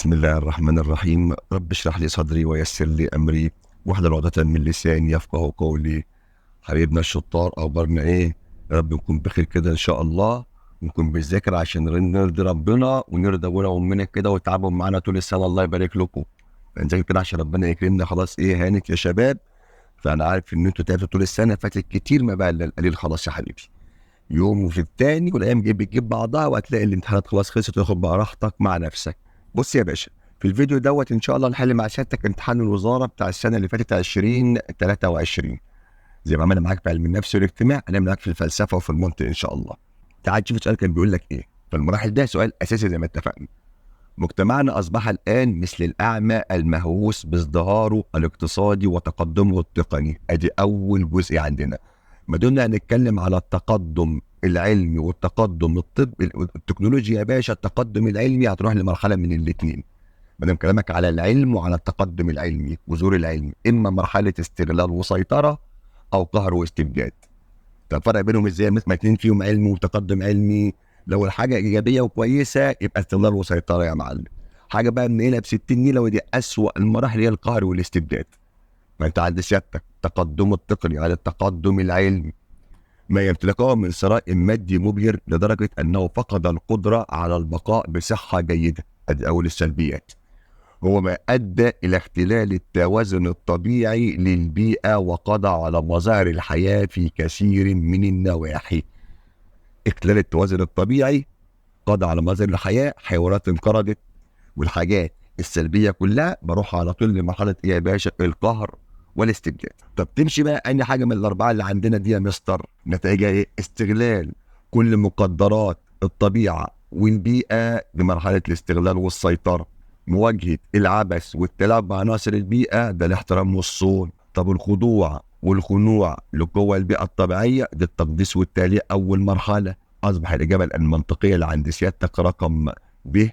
بسم الله الرحمن الرحيم. رب اشرح لي صدري ويسر لي امري واحلل عقدة من لساني يفقه قولي. حبيبنا الشطار، اخبارنا ايه؟ يا رب نكون بخير كده ان شاء الله، ونكون بنذاكر عشان نرضي ربنا ونرضي ابونا وامنا كده وتعبوا معانا طول السنة، الله يبارك لكم. نذاكر كده عشان ربنا يكرمنا. خلاص ايه، هانت يا شباب. فانا عارف ان انتوا تعبتوا طول السنة، فاتت كتير ما بقى الا القليل. خلاص يا حبيبي، يوم وفي التاني والايام بتجيب بعضها، وهتلاقي الامتحانات خلاص خلصت وتاخد بقى راحتك مع نفسك. بص يا باشا، في الفيديو دوت ان شاء الله نحل مع سيادتك امتحان الوزارة بتاع السنة اللي فاتت 2023. زي ما عملنا معاك في علم النفس والاجتماع، هنعمل معاك في الفلسفة وفي المنطق ان شاء الله. تعال نشوف السؤال كان بيقول لك ايه. فالمراحل ده سؤال اساسي زي ما اتفقنا. مجتمعنا اصبح الان مثل الاعمى المهووس بازدهاره الاقتصادي وتقدمه التقني. ادي اول جزء عندنا. ما دمنا هنتكلم على التقدم العلمي والتقدم الطب التكنولوجيا يا باشا، التقدم العلمي هتروح لمرحلة من الاثنين. ما دام كلامك على العلم وعلى التقدم العلمي وزور العلم، اما مرحلة استغلال وسيطرة او قهر واستبداد. طب فرق بينهم ازاي؟ مثل ما اتنين فيهم علم وتقدم علمي، لو الحاجة ايجابية وكويسة يبقى استغلال وسيطرة يا معلم. حاجة بقى من هنا ب 60 نيله، ودي اسوأ المراحل، هي القهر والاستبداد. ما انت عند سيادتك تقدم التقني على التقدم العلمي ما يمتلكه من ثراء مادي مبهر لدرجة أنه فقد القدرة على البقاء بصحة جيدة. أدي أول السلبيات. هو ما أدى إلى اختلال التوازن الطبيعي للبيئة وقضى على مظاهر الحياة في كثير من النواحي. اختلال التوازن الطبيعي قضى على مظاهر الحياة، حيوانات انقرضت، والحاجات السلبية كلها بروح على طول لمرحلة إيه يا باشا؟ القهر والاستبداد. طب تمشي بقى اي حاجة من الاربعة اللي عندنا دي يا مستر، نتائجها ايه؟ استغلال كل مقدرات الطبيعة والبيئة لمرحلة الاستغلال والسيطرة، مواجهة العبث والتلاعب مع عناصر البيئة، ده الاحترام والصون. طب الخضوع والخنوع لقوى البيئة الطبيعية، ده التقديس والتالي اول مرحلة. اصبح الاجابة المنطقية اللي عند سيادتك رقم ب،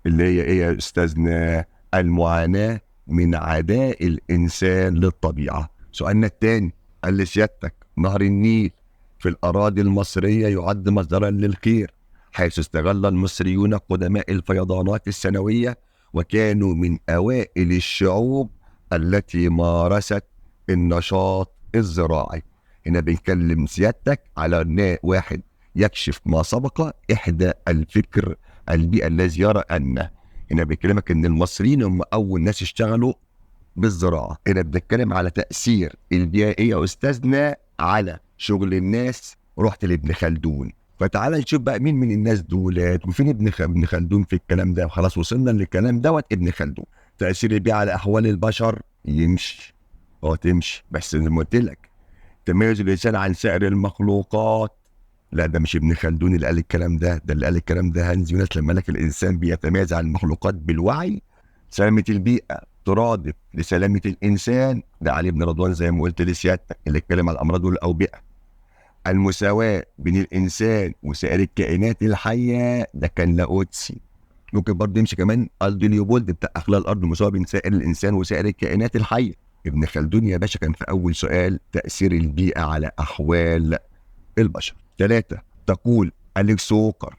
اللي هي ايه يا استاذنا؟ المعاناة من عداء الإنسان للطبيعة. سؤالنا الثاني قال لسيادتك نهر النيل في الأراضي المصرية يعد مصدرا للخير، حيث استغل المصريون قدماء الفيضانات السنوية وكانوا من أوائل الشعوب التي مارست النشاط الزراعي. هنا بنكلم سيادتك على واحد يكشف ما سبق، إحدى الفكر البيئة الذي يرى أن. هنا بيكلمك ان المصريين هم اول ناس اشتغلوا بالزراعة. هنا بنتكلم على تاثير البيئة يا استاذنا على شغل الناس. رحت لابن خلدون، فتعال نشوف بقى مين من الناس دولت وفين ابن خلدون في الكلام ده. خلاص وصلنا للكلام دوت. ابن خلدون تاثير البيئة على احوال البشر، يمشي تمشي، بس زي ما قلت لك تميز الانسان عن سائر المخلوقات. لا ده مش ابن خلدون اللي قال الكلام ده، ده اللي قال الكلام ده هانز يونس لما لك الانسان بيتميز عن المخلوقات بالوعي. سلامة البيئة ترادف لسلامة الانسان، ده علي بن رضوان زي ما قلت لسيادتك اللي اتكلم على الامراض والاوبئة. المساواة بين الانسان وسائر الكائنات الحية، ده كان لاوتسي. ممكن برضه يمشي كمان الدو ليوبولد بتاع اخلاق الارض، المساواة بين سائر الانسان وسائر الكائنات الحية. ابن خلدون يا باشا كان في اول سؤال تأثير البيئة على احوال البشر. 3 تقول أليكس ووكر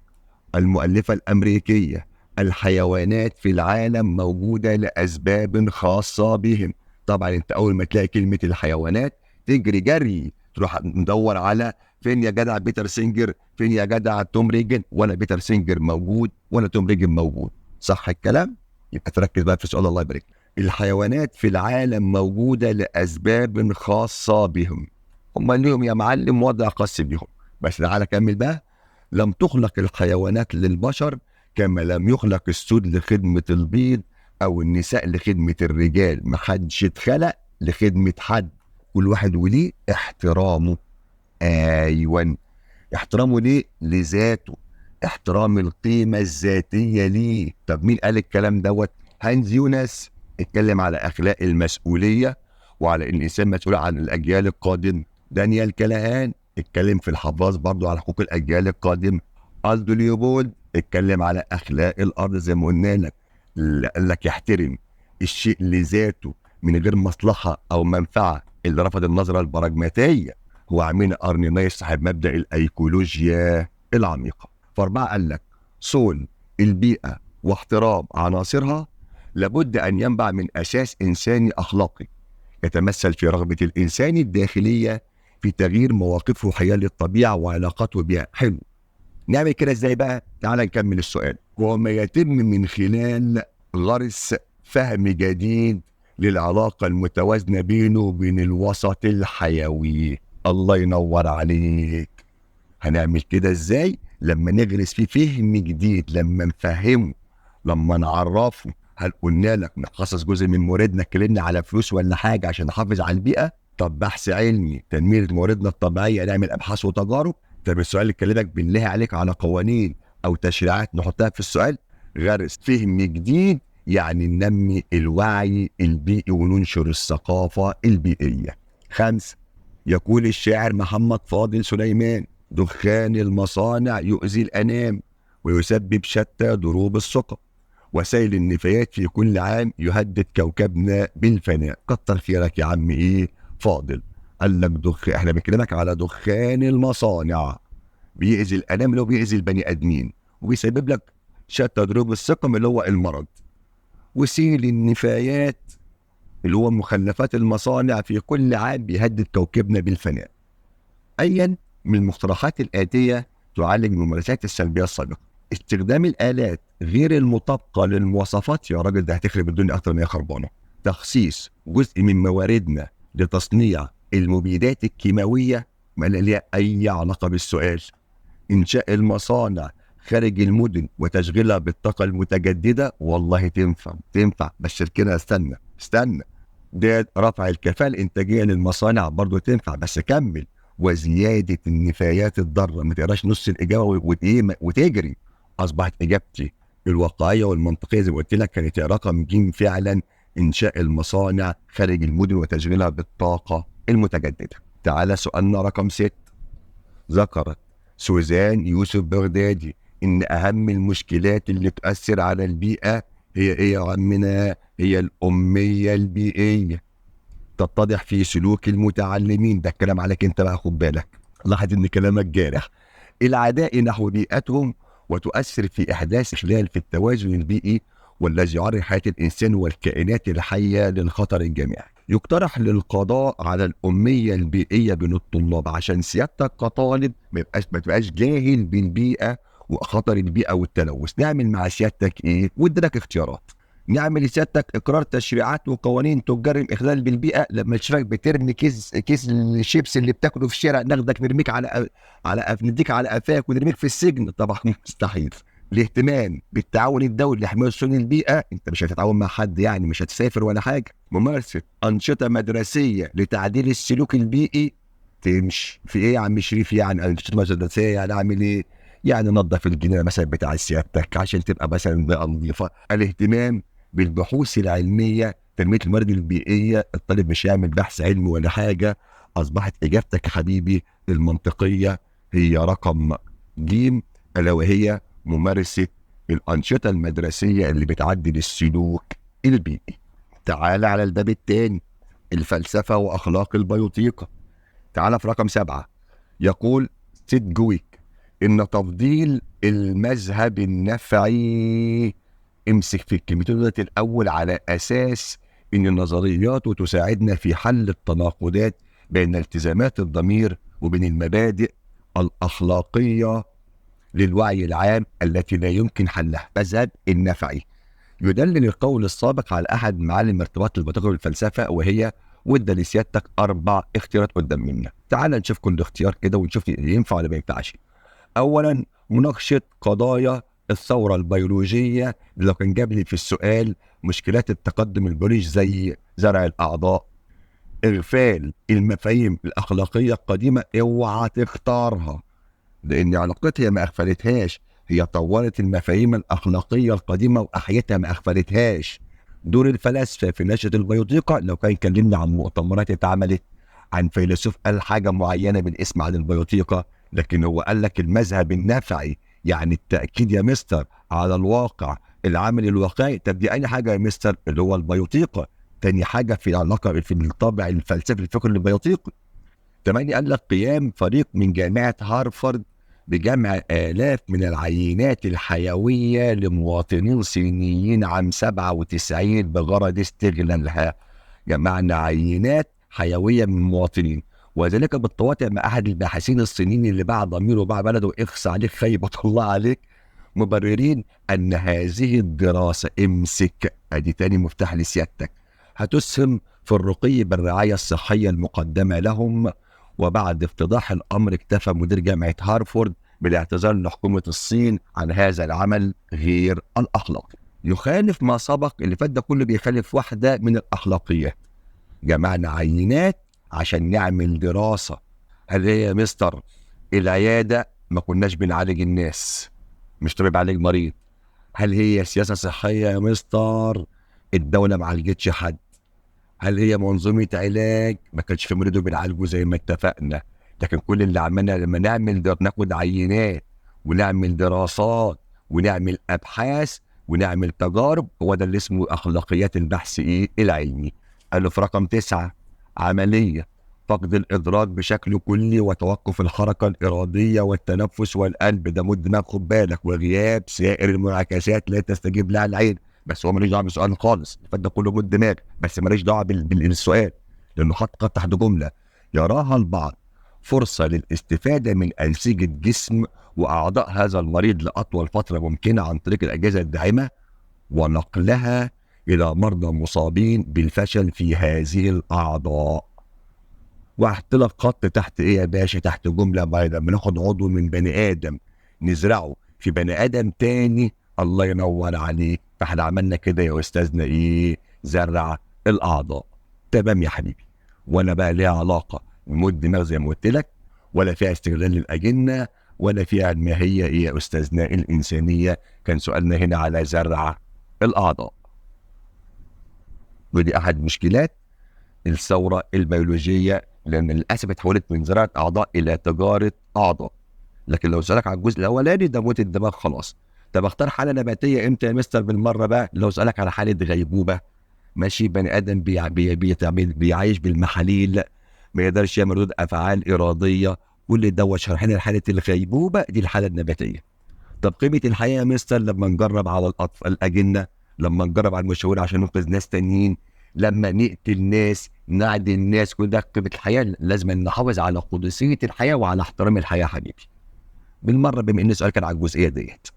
المؤلفة الأمريكية الحيوانات في العالم موجودة لأسباب خاصة بهم. طبعا أنت أول ما تلاقي كلمة الحيوانات تجري جري تروح ندور على فين يا جدع بيتر سينجر، فين يا جدع توم ريجن. ولا بيتر سينجر موجود ولا توم ريجن موجود، صح الكلام؟ يبقى تركز بقى في سؤال الله يبارك. الحيوانات في العالم موجودة لأسباب خاصة بهم، هم ليهم يا معلم وضع خاص بهم. بس تعالى كمل بقى. لم تخلق الحيوانات للبشر كما لم يخلق السود لخدمة البيض أو النساء لخدمة الرجال. محدش اتخلق لخدمة حد، كل واحد وليه احترامه. أيوة، احترامه ليه؟ لذاته، احترام القيمة الذاتية ليه. طب مين قال الكلام دوت؟ هانز يونس اتكلم على أخلاق المسؤولية وعلى إن الإنسان مسؤول عن الأجيال القادمة. دانيال كلاهان اتكلم في الحفاظ برضو على حقوق الأجيال القادمة. ألدو ليوبولد اتكلم على أخلاق الأرض زي ما قلنا لك، قال لك يحترم الشيء لذاته من غير مصلحة أو منفعة. اللي رفض النظرة البراجماتية هو عمين أرني نايس صاحب مبدأ الأيكولوجيا العميقة. ف4 قال لك صون البيئة واحترام عناصرها لابد أن ينبع من أساس إنساني أخلاقي يتمثل في رغبة الإنسان الداخلية في تغيير مواقفه حيال الطبيعة وعلاقته بها. حلو، نعمل كده إزاي بقى؟ تعال نكمل السؤال. وما يتم من خلال غرس فهم جديد للعلاقة المتوازنة بينه وبين الوسط الحيوي. الله ينور عليك. هنعمل كده إزاي؟ لما نغرس فيه فهم جديد، لما نفهمه، لما نعرفه. هل قلنا لك نخصص جزء من موردنا، اتكلمنا على فلوس ولا حاجة عشان نحافظ على البيئة؟ طب بحث علمي، تنمية مواردنا الطبيعية، نعمل أبحاث وتجارب. طب السؤال اللي اتكلمك بالله عليك على قوانين أو تشريعات نحطها في السؤال. غرس فهم جديد يعني ننمي الوعي البيئي وننشر الثقافة البيئية. 5، يقول الشاعر محمد فاضل سليمان: دخان المصانع يؤذي الأنام ويسبب شتى ضروب السقم، وسيل النفايات في كل عام يهدد كوكبنا بالفناء. كتر خيرك يا عم ايه فاضل. قال لك احنا بنكلمك على دخان المصانع بيأذي الأنام اللي هو بيأذي البني آدمين، وبيسبب لك شتى ضروب السقم اللي هو المرض، وسيل النفايات اللي هو مخلفات المصانع في كل عام بيهدد كوكبنا بالفناء. أيا من المقترحات الآتية تعالج الممارسات السلبية السابقة: استخدام الآلات غير المطابقة للمواصفات. يا راجل ده هتخرب الدنيا أكتر ما هي خربانة. تخصيص جزء من مواردنا لتصنيع المبيدات الكيماوية، ما لها أي علاقة بالسؤال. إنشاء المصانع خارج المدن وتشغيلها بالطاقة المتجددة. والله تنفع تنفع، بس كده استنى. ده رفع الكفاءة الإنتاجية للمصانع برضو تنفع، بس كمل. وزيادة النفايات الضارة، ما تقراش نص الإجابة وتجري. أصبحت إجابتي الواقعية والمنطقية زي ما قلت لك كانت رقم ج فعلا، إنشاء المصانع خارج المدن وتشغيلها بالطاقة المتجددة. تعالى سؤالنا رقم 6. ذكرت سوزان يوسف بغدادي إن أهم المشكلات اللي تؤثر على البيئة هي إيه يا عمنا؟ هي الأمية البيئية، تتضح في سلوك المتعلمين. ده الكلام عليك أنت بقى، خد بالك، لاحظ إن كلامك جارح. العداء نحو بيئتهم وتؤثر في إحداث إخلال في التوازن البيئي والذي يعرض حياة الإنسان والكائنات الحية للخطر الجماعي. يقترح للقضاء على الأمية البيئية بين الطلاب، عشان سيادتك كطالب ما تبقاش جاهل بالبيئة وخطر البيئة والتلوث. نعمل مع سيادتك إيه؟ وادرك اختيارات. نعمل لسيادتك إقرار تشريعات وقوانين تجرم إخلال بالبيئة. لما تشوفك بترمي كيس الشيبس اللي بتاكله في الشارع ناخدك نرميك على على نديك على قفاك ونرميك في السجن، طبعا مستحيل. الاهتمام بالتعاون الدولي لحماية صون البيئة، انت مش هتتعاون مع حد يعني، مش هتسافر ولا حاجة. ممارسة أنشطة مدرسية لتعديل السلوك البيئي، تمشي في ايه يا عم شريف؟ يعني أنشطة مدرسية يعني اعمل ايه؟ يعني نظف الجنينة مثلا بتاع سيادتك عشان تبقى مثلا بيئة نظيفة. الاهتمام بالبحوث العلمية، تنمية الموارد البيئية، الطالب مش هيعمل بحث علمي ولا حاجة. أصبحت إجابتك يا حبيبي المنطقية هي رقم ج، ألا وهي ممارسة الأنشطة المدرسية اللي بتعدل السلوك البيئي. تعال على الباب الثاني، الفلسفة وأخلاق البيوطيقة. تعال في رقم 7، يقول سيدجويك إن تفضيل المذهب النفعي، امسك في الكلمتين دولت الأول، على أساس إن النظريات تساعدنا في حل التناقضات بين التزامات الضمير وبين المبادئ الأخلاقية للوعي العام التي لا يمكن حلها. مذهب النفعي يدلل القول السابق على أحد معالم ارتباط البيوطيقة بالفلسفة، وهي وادى لسيادتك 4 اختيارات قدام منا. تعال نشوف كل اختيار كده ونشوف ينفع ولا ما ينفعش. أولا، مناقشة قضايا الثورة البيولوجية، لو كان جاب لي في السؤال مشكلات التقدم البيولوجي زي زرع الأعضاء، إغفال المفاهيم الأخلاقية القديمة، اوعى تختارها لأن علاقتها ما أغفلتهاش، هي طورت المفاهيم الأخلاقية القديمة وأحيتها ما أغفلتهاش. دور الفلاسفة في نشأة البيوطيقة، لو كان كلمنا عن مؤتمرات اتعملت عن فيلسوف قال حاجة معينة بالاسم عن البيوطيقة، لكن هو قال لك المذهب النفعي يعني التأكيد يا مستر على الواقع العمل الواقعي. طب دي أي حاجة يا مستر؟ اللي هو البيوطيقة. تاني حاجة في العلاقة في الطابع الفلسفي الفكر البيوطيقي. 8، قال لك قيام فريق من جامعة هارفارد بجمع آلاف من العينات الحيوية لمواطنين صينيين عام 97 بغرض استغلالها. جمعنا عينات حيوية من مواطنين، وذلك بالتواطؤ مع أحد الباحثين الصينيين اللي باع ضميره وباع بلده، اخص عليك خيبة الله عليك، مبررين أن هذه الدراسة، امسك ادي تاني مفتاح لسيادتك، هتسهم في الرقي بالرعاية الصحية المقدمة لهم. وبعد افتضاح الأمر اكتفى مدير جامعة هارفورد بالاعتذار لحكومة الصين عن هذا العمل غير الأخلاقي. يخالف ما سبق، اللي فات ده كله بيخالف واحدة من الأخلاقيات. جمعنا عينات عشان نعمل دراسة. هل هي يا مستر العيادة ما كناش بنعالج الناس، مش طبيب عالج مريض؟ هل هي سياسة صحية يا مستر؟ الدولة ما عالجتش حد. هل هي منظومة علاج؟ ما كانش في مريض بنعالجه زي ما اتفقنا. لكن كل اللي عملنا لما نعمل ناخد عينات ونعمل دراسات ونعمل أبحاث ونعمل تجارب، هو ده اللي اسمه أخلاقيات البحث إيه العلمي. قال له في رقم 9 عملية فقد الإدراك بشكل كلي وتوقف الحركة الإرادية والتنفس والقلب، ده مد دماغ خد بالك، وغياب سائر المنعكسات لا تستجيب لها العين. بس هو ماليش دعوه بالسؤال خالص، فده كله مد دماغ، بس ماليش دعوه بالسؤال لأنه خط تحت جملة. يراها البعض فرصة للاستفادة من أنسجة جسم وأعضاء هذا المريض لأطول فترة ممكنة عن طريق الأجهزة الداعمة ونقلها إلى مرضى مصابين بالفشل في هذه الأعضاء. وأحط لك خط تحت إيه يا باشا؟ تحت جملة بيضاء. بناخد عضو من بني آدم نزرعه في بني آدم تاني، الله ينور عليك. فاحنا عملنا كده يا أستاذنا إيه؟ زرع الأعضاء. تمام يا حبيبي. ولا بقى ليها علاقة بموت دماغ زي ما قلت لك، ولا فيها استغلال للأجنة، ولا فيها ما هي إيه يا أستاذنا الإنسانية. كان سؤالنا هنا على زرع الأعضاء، ودي أحد مشكلات الثورة البيولوجية، لأن للأسف اتحولت من زراعة أعضاء إلى تجارة أعضاء. لكن لو سألك على الجزء الأولاني ده موت الدماغ خلاص. طب اختار حالة نباتية إمتى يا مستر بالمرة بقى؟ لو سألك على حالة غيبوبة، ماشي، بني آدم بيعيش بالمحاليل، ما يقدرش يعمل ردود أفعال إرادية، كل ده شرحنا لحالة الغيبوبة، دي الحالة النباتية. طب قيمة الحياة يا مستر لما نجرب على الأطفال الأجنة، لما نجرب على المشاهير عشان ننقذ ناس تانيين، لما نقتل ناس، نعدل ناس، كل ده قيمة الحياة. لازم نحافظ على قدسية الحياة وعلى احترام الحياة حبيبي. بالمرة بما إن السؤال كان على الجزئية ديت،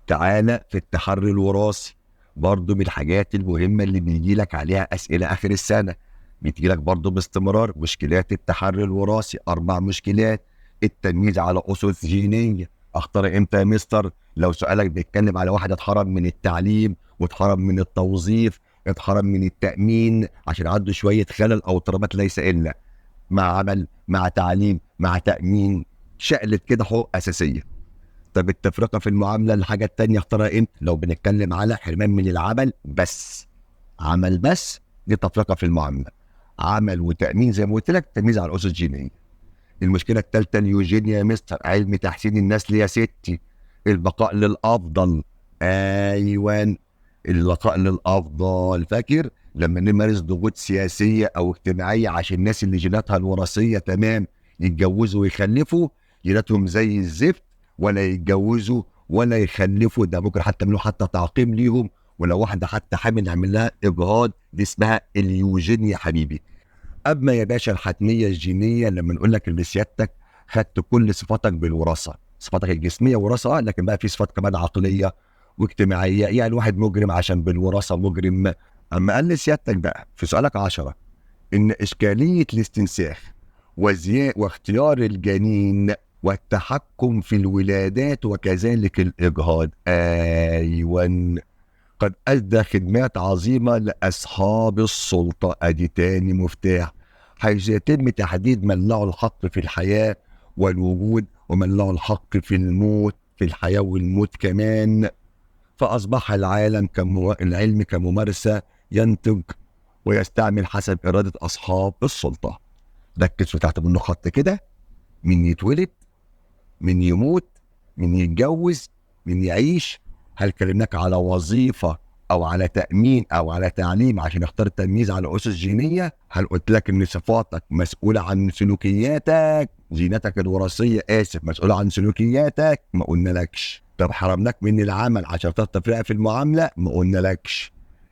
تعالى في التحري الوراثي، برضو من الحاجات المهمة اللي بيجي لك عليها أسئلة آخر السنة، بتجي لك برضو باستمرار مشكلات التحري الوراثي. 4 مشكلات: التمييز على أسس جينية، اختار امتى يا مستر؟ لو سؤالك بيتكلم على واحد اتحرم من التعليم واتحرم من التوظيف، اتحرم من التأمين عشان عنده شوية خلل أو اضطرابات ليس إلا، مع عمل مع تعليم مع تأمين، شقلت كده حقوق أساسية. طب التفرقة في المعاملة الحاجة التانية اختارها امتى؟ لو بنتكلم على حرمان من العمل بس، عمل بس، دي تفرقة في المعاملة. عمل وتأمين زي ما قلت لك، تمييز على الأسس الجينية. المشكلة الثالثة اليوجينيا يا مستر، علم تحسين النسل يا ستي، البقاء للأفضل. أيوان، البقاء للأفضل. فاكر لما نمارس ضغوط سياسية أو اجتماعية عشان الناس اللي جيناتها الوراثية تمام يتجوزوا ويخلفوا، جيناتهم زي الزفت ولا يتجوزوا ولا يخلفوا، ده ممكن حتى يعملوا حتى تعقيم ليهم، ولو واحدة حتى حامل نعمل لها إجهاض، دي اسمها اليوجينيا حبيبي. أما يا باشا الحتمية الجينية لما نقول لك إن سيادتك خدت كل صفاتك بالوراثة، صفاتك الجسمية وراثة، لكن بقى في صفات كمان عقلية واجتماعية، يعني واحد مجرم عشان بالوراثة مجرم. أما قال لسيادتك بقى في سؤالك 10 إن إشكالية الاستنساخ واختيار الجنين والتحكم في الولادات وكذلك الإجهاض، أيوان، قد أدى خدمات عظيمة لأصحاب السلطة. أدي تاني مفتاح، حيث يتم تحديد من له الحق في الحياة والوجود ومن له الحق في الموت، في الحياة والموت كمان. فأصبح العالم العلم كممارسة ينتج ويستعمل حسب إرادة أصحاب السلطة. ركز وتحت منه خط كده، من يتولد، من يموت، من يتجوز، من يعيش. هل كلمناك على وظيفة أو على تأمين أو على تعليم عشان اختار التمييز على أسس جينية؟ هل قلت لك إن صفاتك مسؤولة عن سلوكياتك؟ جيناتك الوراثية اسف مسؤولة عن سلوكياتك، ما قلنالكش. طب حرمناك من العمل عشان تفرقه في المعاملة، ما قلنالكش.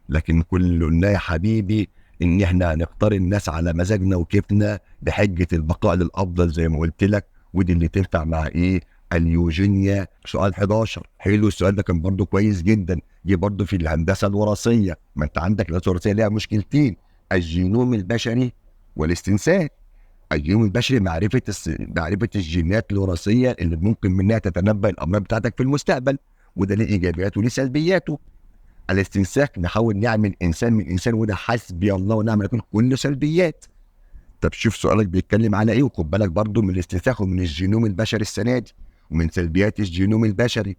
لكن كل اللي قلناه يا حبيبي ان احنا هنختار الناس على مزاجنا وكيفنا بحجة البقاء للافضل زي ما قلت لك، ودي اللي تنفع مع ايه؟ اليوجينيا. سؤال 11 حلو، السؤال ده كان برضو كويس جدا، جه برضو في الهندسة الوراثية. ما انت عندك الهندسة الوراثية ليها مشكلتين، الجينوم البشري والاستنساخ. الجينوم البشري معرفة الجينات الوراثية اللي ممكن منها تتنبأ الامراض بتاعتك في المستقبل، وده ليه ايجابياته وليه سلبياته. الاستنساخ نحاول نعمل انسان من انسان، وده حسبي الله ونعم الوكيل كله سلبيات. طب شوف سؤالك بيتكلم على ايه، وخد بالك برضو من الاستنساخ ومن الجينوم البشري السنة دي ومن سلبيات الجينوم البشري.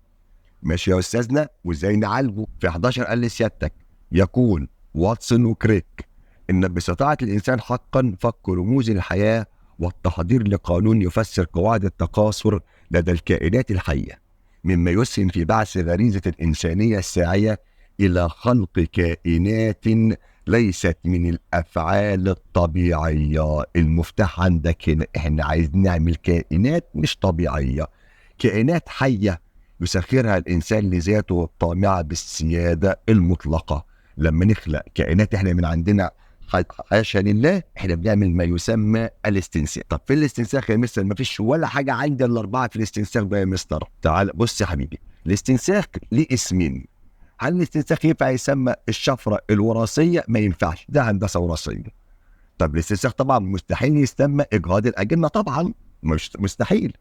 ماشي يا استاذنا، وازاي نعالجه؟ في 11 قال لسيادتك يقول واتسون وكريك ان باستطاعه الانسان حقا فك رموز الحياة والتحضير لقانون يفسر قواعد التكاثر لدى الكائنات الحية، مما يسهم في بعث غريزة الانسانية الساعيه الى خلق كائنات ليست من الافعال الطبيعية. المفتاح عندك هنا، احنا عايزين نعمل كائنات مش طبيعية، كائنات حيه يسخرها الانسان لذاته الطامعه بالسياده المطلقة. لما نخلق كائنات احنا من عندنا حاشا لله، احنا بنعمل ما يسمى الاستنساخ. طب في الاستنساخ يا مستر ما فيش ولا حاجة عندي الا 4 في الاستنساخ ده يا مستر. تعال بص يا حبيبي، الاستنساخ ليه اسمين. هل الاستنساخ ينفع يسمى الشفرة الوراثية؟ ما ينفعش، ده هندسة وراثية. طب الاستنساخ طبعا مستحيل يسمى اجهاض الاجنة، طبعا مش مستحيل،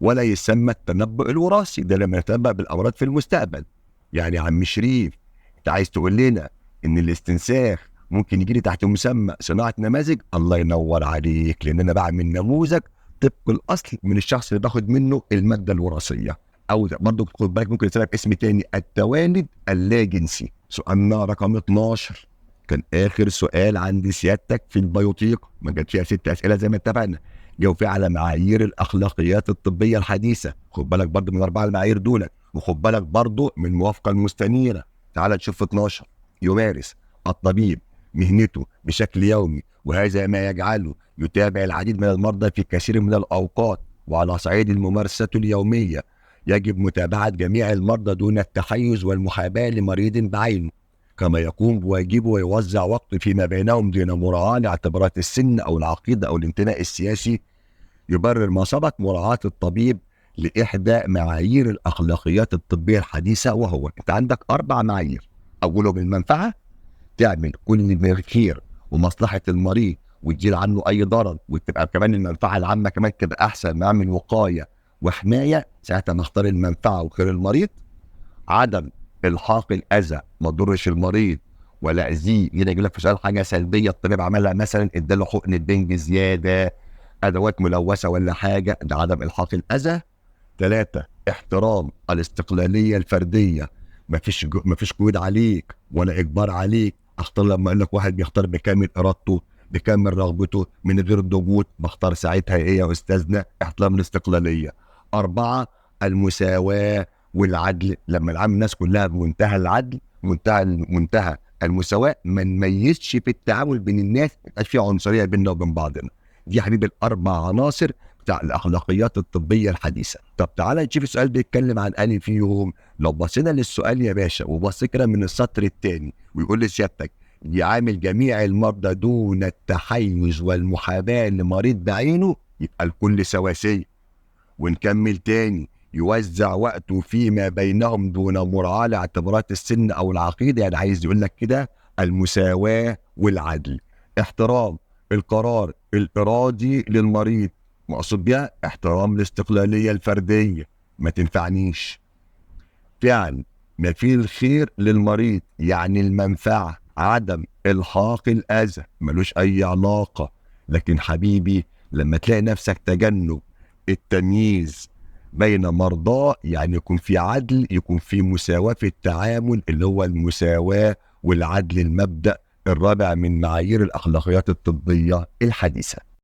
ولا يسمى التنبؤ الوراثي، ده لما يتنبأ بالامراض في المستقبل. يعني يا عم شريف انت عايز تقول لنا ان الاستنساخ ممكن يجي لي تحت مسمى صناعة نماذج؟ الله ينور عليك، لان انا بعمل نموذج طبق الاصل من الشخص اللي باخد منه المادة الوراثية. او برضه خد بالك ممكن يتسمى باسم تاني، التوالد اللاجنسي. سؤالنا رقم 12 كان اخر سؤال عند سيادتك في البيوتيق، ما كانت فيها 6 اسئلة زي ما اتفقنا، جاوب فيها على معايير الاخلاقيات الطبية الحديثة. خد بالك برضه من 4 المعايير دولت، وخد بالك برضه من الموافقة المستنيره. تعال نشوف 12، يمارس الطبيب مهنته بشكل يومي، وهذا ما يجعله يتابع العديد من المرضى في كثير من الاوقات، وعلى صعيد الممارسة اليومية يجب متابعة جميع المرضى دون التحيز والمحاباة لمريض بعينه، كما يقوم بواجبه ويوزع وقته فيما بينهم دون مراعاة لاعتبارات السن أو العقيدة أو الانتماء السياسي. يبرر ما سبق مراعاة الطبيب لإحدى معايير الأخلاقيات الطبية الحديثة، وهو أنت عندك 4 معايير، أولهم المنفعة، تعمل كل ما خير ومصلحة المريض وتزيل عنه أي ضرر، وتبقى كمان المنفعة العامة كمان تبقى أحسن، ما أعمل وقاية وحماية، ساعتها نختار المنفعة وخير المريض. عدم الحاق الاذى، ما تضرش المريض ولا اذيه. هنا يجي لك في سؤال حاجة سلبية الطبيب عملها، مثلا اداله حقن البنج زيادة، ادوات ملوثة ولا حاجة، ده عدم الحاق الاذى. 3 احترام الاستقلالية الفردية، مفيش قيود عليك ولا اجبار عليك. اختار لما اقول لك واحد بيختار بكامل ارادته بكامل رغبته من غير ضغوط، بختار ساعتها ايه يا استاذنا؟ احترام الاستقلالية. 4 المساواة والعدل، لما نعامل الناس كلها بمنتهى العدل منتهى المساواة، ما نميزش في التعامل بين الناس، ما يبقاش في عنصرية بيننا وبين بعضنا. دي يا حبيبي ال4 عناصر بتاع الاخلاقيات الطبية الحديثة. طب تعالى نشوف السؤال بيتكلم عن انهي فيهم. لو بصينا للسؤال يا باشا وبصيت كده من السطر الثاني ويقول لسيادتك يعامل جميع المرضى دون التحيز والمحاباه لمريض بعينه، يبقى الكل سواسية. ونكمل تاني، يوزع وقته فيما بينهم دون مراعاة لاعتبارات السن أو العقيدة، يعني عايز يقول لك كده المساواة والعدل. احترام القرار الإرادي للمريض، مقصود بيها احترام الاستقلالية الفردية، ما تنفعنيش. فعل ما فيه الخير للمريض يعني المنفعة، عدم إلحاق الأذى ملوش أي علاقة. لكن حبيبي لما تلاقي نفسك تجنب التمييز بين مرضاه، يعني يكون في عدل، يكون في مساواة في التعامل، اللي هو المساواة والعدل، المبدأ الرابع من معايير الأخلاقيات الطبية الحديثة.